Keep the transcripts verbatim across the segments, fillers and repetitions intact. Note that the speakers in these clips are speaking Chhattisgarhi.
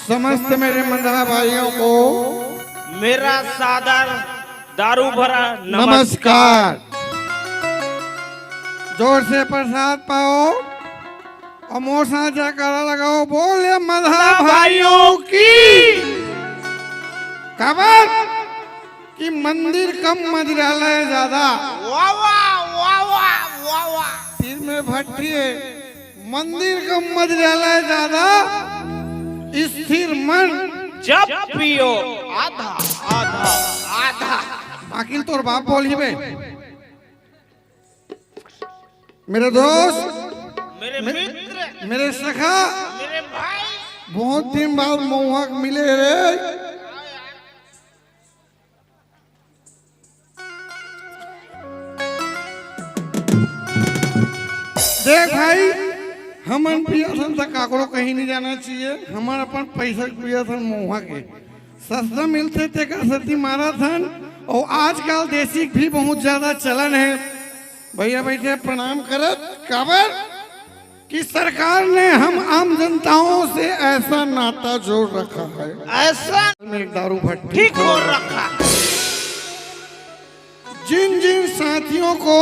समस्त मेरे मंदहा भाइयों को मेरा सादर दारू भरा नमस्कार। नमस्कार। जोर से प्रसाद पाओ और मोर साथ जयकारा लगाओ, बोल ये मंदहा भाइयों की। काबर कि मंदिर कम मंदिरालय ज्यादा। वाह, वाह, वाह, वाह, वाह, वाह। तीर में भट्ठी है, मंदिर कम मंदिरालय ज्यादा, स्थिर मन जब पियो आधा, आधा, आधा। बाकी तोर बाप बोली बे। मेरे दोस्त, मेरे मे-, मित्र, मेरे सखा, मेरे भाई। बहुत दिन बाद महुआ के मिले रे। देख भाई, हमन पियत हन त काकरो कहीं नहीं जाना चाहिए। हमन अपन पैसा के पियत हन महुआ के, सस्ता मिलथे तेकर सेती मारत हन। और आजकल देसी के भी बहुत ज्यादा चलन है। भैया बैठे प्रणाम करत, काबर कि सरकार ने हम आम जनताओं से ऐसा नाता जोड़ रखा है। ऐसा में एक दारू भट्टी ठीक हो रखा है। जिन जिन साथियों को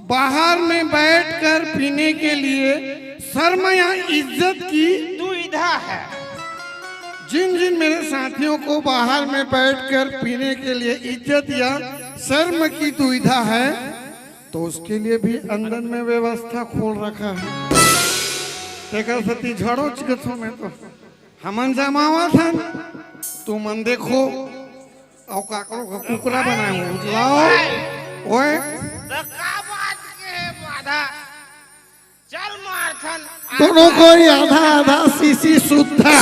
बाहर में बैठकर पीने के लिए शर्म या इज्जत की दुविधा है, जिन जिन मेरे साथियों को बाहर में बैठकर पीने के लिए इज्जत या शर्म की दुविधा है, तो उसके लिए भी अंदर में व्यवस्था खोल रखा है। तेकर सेती झड़ो चिकथों में तो हमन जमावत हन, तुमन देखो, अउ काकरो का कुकरा बनाए हो, लाओ, ओए। तो का बात के है बाधा? चल मारथन। दोनों को ही आधा आधा सीसी सुद्धा।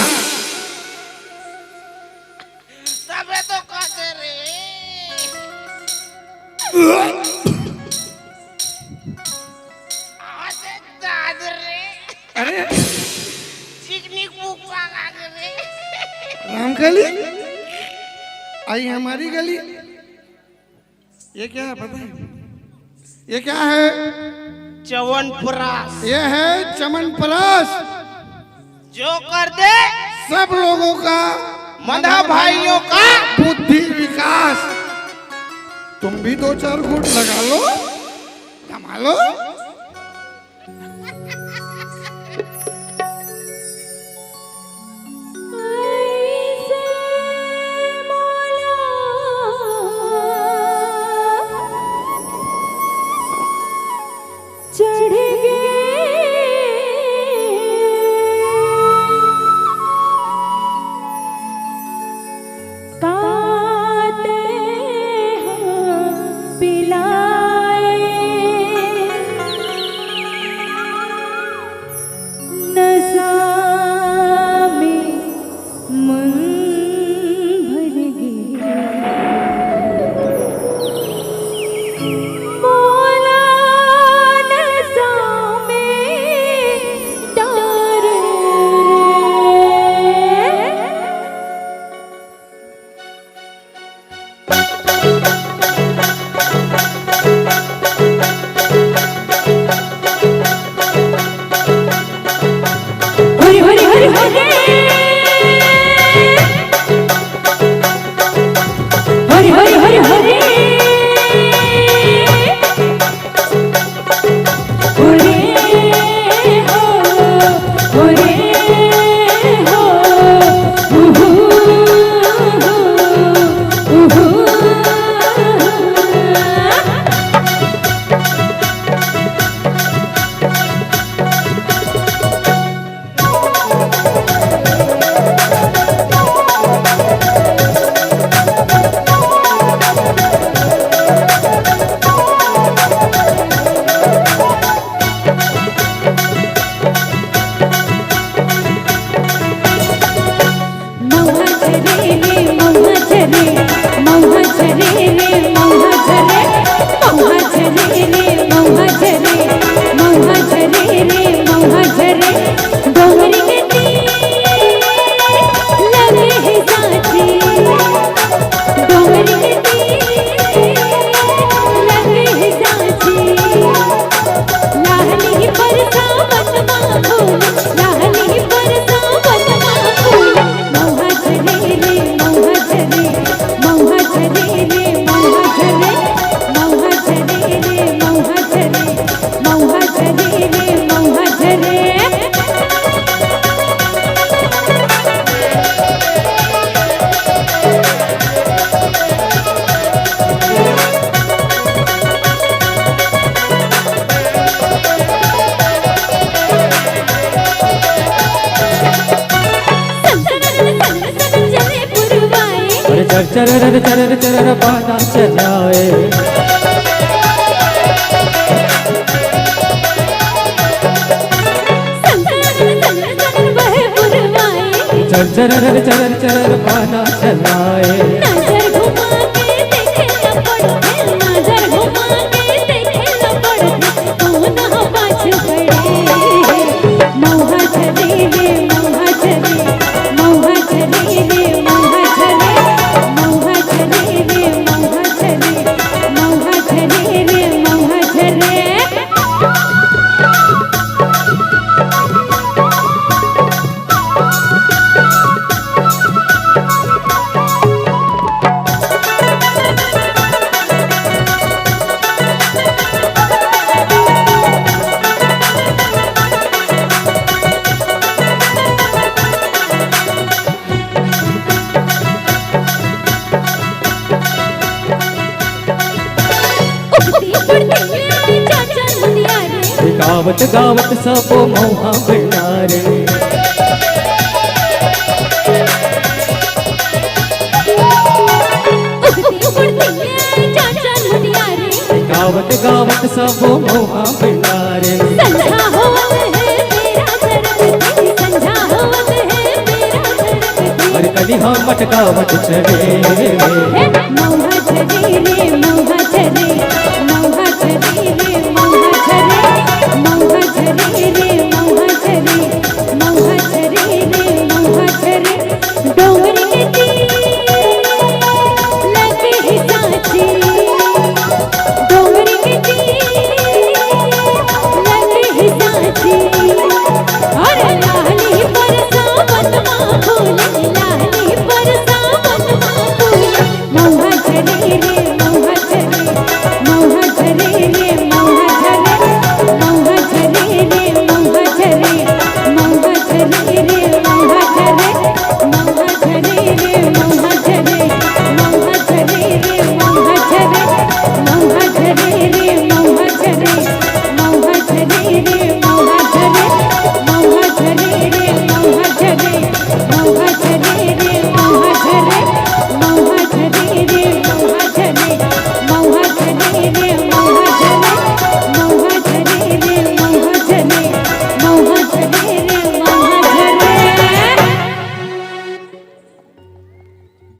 तबे तो कहते रे। अरे दाद रे। अरे। चिकनी कुकवा का रे। रामकली, आई हमारी गली। ये क्या है पता है? ये क्या है? च्यवनप्राश। ये है च्यवनप्राश। जो कर दे सब लोगों का, मंदहा भाइयों का बुद्धि विकास। तुम भी दो चार घूंट लगा लो, जमा लो। चरर चरर चरर पाना चलाए। चर चरर चरर चरर पाना चलाए। नजर घुमा के देखे न पड़े, नजर घुमा के देखे न पड़े, कौन ह पाछू पड़े? मौहा चले रे, मौहा चले, मौहा चले रे, मौहा चले, मौहा चले रे, मौहा चले, मौहा चले रे, मौहा चले। उगती पड़ती आए चाचा मुटियारे। गावत गावत सबो मौहा भंडारे। उगती पड़ती आए चाचा मुटियारे। गावत गावत सबो मौहा भंडारे। संझा होवत हे बेरा सरकत हे, संझा होवत हे बेरा सरकत हे। अरे कनी हम मटकावत चले। हे मौहा चले रे, मौहा चले,